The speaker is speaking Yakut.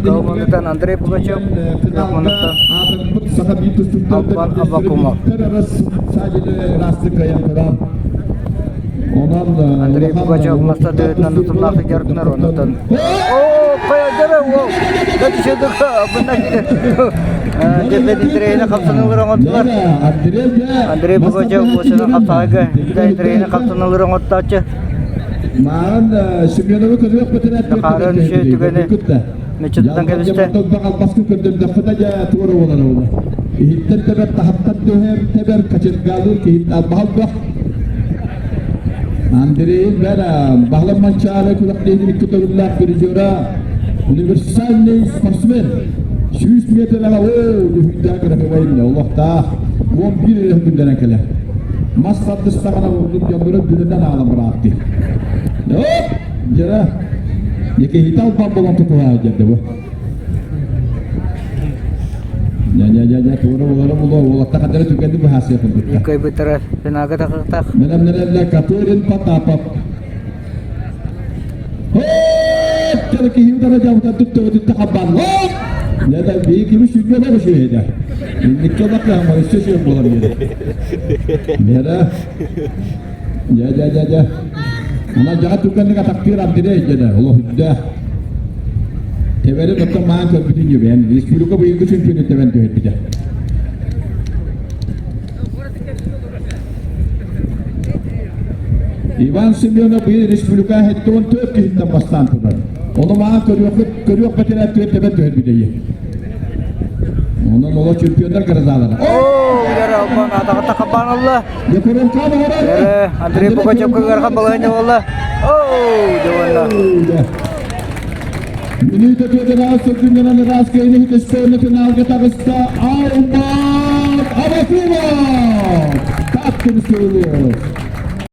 Калмыктан Андрей Пугачев, Калмыктан Албан Абакумов. Андрей Пугачев мастадыытынан утумнаахтык дьарыктанар, онтон Оо, хайадара, уол! Дьэ, интэриэһинэй хамсаныылары оҥордулар. Андрей Пугачев уосанан хапсаҕайга интэриэһинэй хамсаныылары оҥортооччу. Маан Семеновы көрүөх бэтэрээт Хаарын үчүгэй түгэни мүччү кэбистэ. Албаскы көрдөрдөххүнэ дьэ туора буолар буолар. Иһиттэн тэбэр, таһыттан түһэр, тэбэр, качыргаалыыр киһи албаһал бөх. Андрей Бера, Баһылай Манчаары күрэхтэһиитин икки төгүллээх призера, универсальный спортсмен. 100 метрага оо, дүһүйдээх кыракыбайын олохтаах 11 эрэ күндэнэн кэлэр. Мас тардыстаҕына урдук дьоннору бүрүнэн аалан быраатты. Оп! Дьара, киһитэ албан болон тутуһаа дьэрдэ бу. Дьэ-дьэ-дьэ, туора болара боло, уолатта хадара түгэнди быһаасыа курдукта. Кыайбыттара финалга тахсыахтаах. Менемнерелле Катырин Потапов. Хоп! Дьара киһи удара дьабыта түттөбүтүттэ хаббан. Хоп! Дьэ, бии кими сүнньэ олох үчүгэйдэ. Инникке олох кыһаммар өссө үчүгэй буолар диэн. Мера. Дьэ, дьэ, дьэ, дьэ. Ана дьаҕа түргэнник атахтыыр Андрей дьэ, олох үрдээх. Тэбэри оттон маан көрбүтүн дьүбээн, республика быйылгы чемпионун тэбэн түһэрбитэ. Иван Семенов быйыл республика 74 киһиттэн бастаан турар. Ону маан көрүөх көрүөх бэтэрээ түөрт тэбэн түһэрбитэ Онон оло чемпиондар грозалара. Оо, Яра Албан атаҕа хабаналла. Андрей Пугачев кыгархан балаһыня буолла. Оо, дьонно. Минута төдөнө сылдьыннаран ыраас кэйини хитестерне финалга таҕыста Алмаз Абакумов! Так көмүскөлү.